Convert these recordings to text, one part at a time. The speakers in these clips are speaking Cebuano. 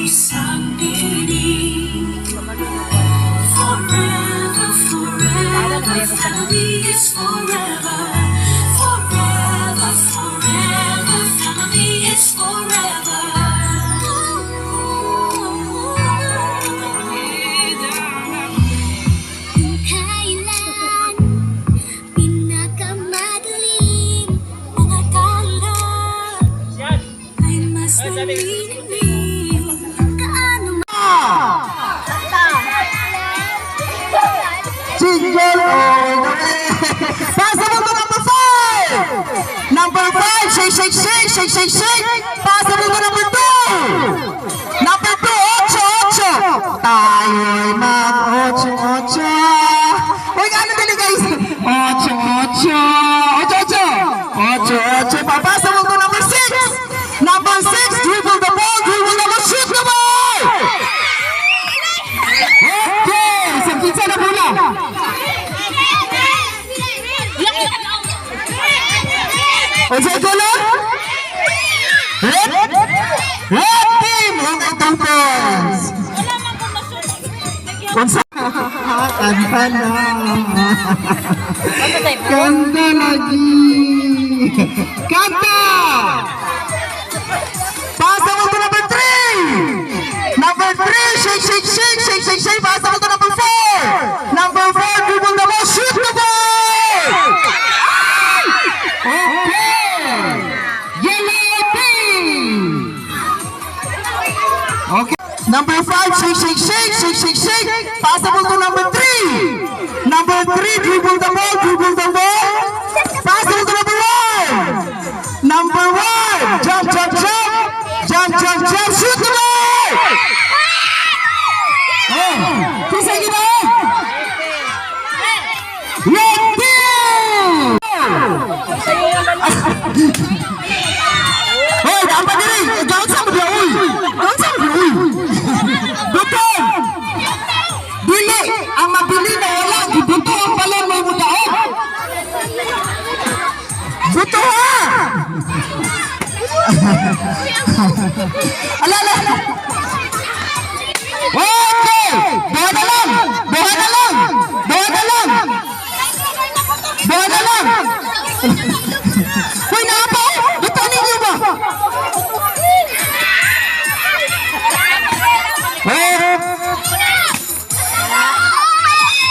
Isang tinig. Forever, forever, family is forever. Forever, forever, family is forever. Kung kailan pinakamadilim Ang akala ay mas nanginginig. Kaano Jingle all the way. Pass the ball to number 5. Number 5, shake, shake, shake, shake, shake, shake. Pass the ball to number 2. Number 2, ocho, ocho. Tayo'y mag ocho, ocho. Uy, ano dali, guys? Ocho, ocho. Ocho, ocho. Ocho, ocho. Pass the ball to number 6. Number 6, dribble the ball, dribble the ball, shoot the ball. Okay, sa kinsa na bola? Unsay color? Red? Red team! Okay, 2 points. Unsa? Kanta na. Kanta lagi. Kanta! Pass the ball to number 3! Number 3, shake, shake, shake, shake, shake, shake. Pass the ball to number 4! Number 4, dribble the ball, shoot the ball! Okay! Yellow team! Okay. Number 5, shake, shake, shake, shake, shake, shake. Pass the ball to number 3. Number 3, dribble the ball, dribble the ball. Pass the ball to number 1. Number 1, jump, jump, jump. Jump, jump, jump, shoot the ball! Oh, kinsa gina? Red team! Hoy, dapat diri. Gawin sa mo uy. Gawin sa mo uy. Butong. Dili, ang mabili na wala, gibuto ang balon mo mo daog. Buto ha. Ala, ala, ala. Okay! Buha na lang! Buha na lang! Buha na lang! Buha na lang! Hoy, naapa! Buto ninyo ba? Eh!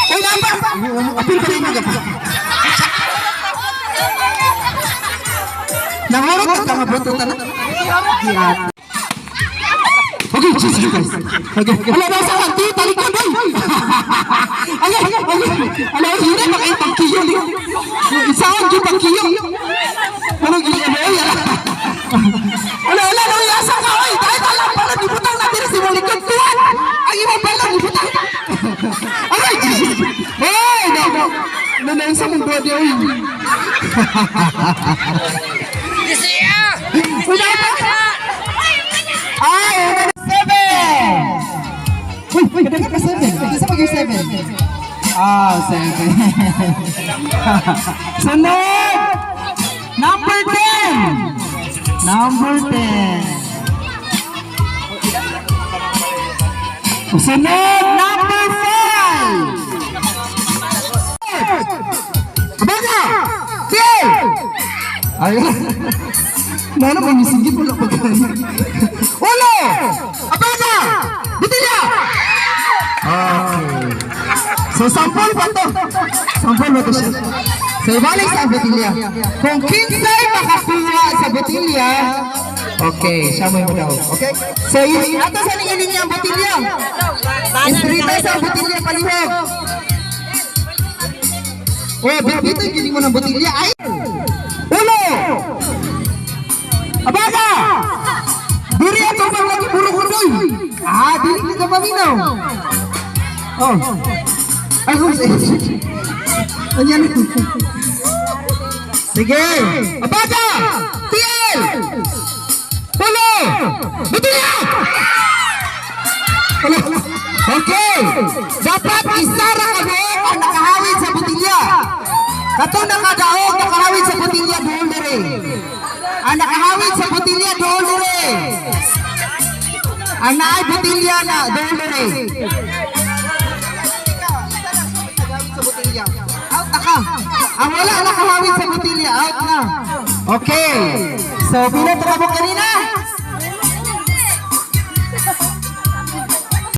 Uy, naapa! Apil pa rin mo. Nangurot ka nga buto ta na. Okay, Jesus guys. Okay. Ala na sa kanti, talikod boy. Ala, ala, ala, hindi pa kayo pagkiyo ni. Isaan gyud pagkiyo. Ano gini ano oy? Ala. Ala, ala, ala, asa ka oy? Dahil ala para gibutang natin si Molikod tuwan. Ang imong balon gibutang. Ay, Jesus. Hey, no, no. No, no, sa mong body oy. Wala pa. Ay, 7! Uy, uy, kadagan ka 7. Isa pag yung 7. Ah, 7. Sunod! Number 10! Number 10. Sunod, number 5! Abaga! TL! Ayun. Nana mo sige po lang pag Ulo! Abaga! Bitilya! Okay. So, sampol pa to. Sampol ba to siya? So, ibalik sa botilya. Kung kinsay makakuha sa botilya, okay, siya mo yung daw. Okay? So, yun, ato sa ninyo ninyo ang botilya. Istrita sa botilya palihog. Oh, dito yung giling mo ng botilya. Ay! Ulo! Abaga! Diri ato pang lagi burong-buroy. Ah, dili ka paminaw. Oh. Ay, kung Anyan. Sige. Abaga! TL! Ulo! Botilya! Ulo. Okay. Dapat isa ra ka buok ang nakahawid sa botilya. Kato nakadaog nakahawid sa botilya duol diri. Ang nakahawid sa botilya duol diri. Ang naay botilya na, dulo eh. Sa botilya. Out na ka. Ang wala nakahawid sa botilya, out na. Okay. So, pila to mo kanina?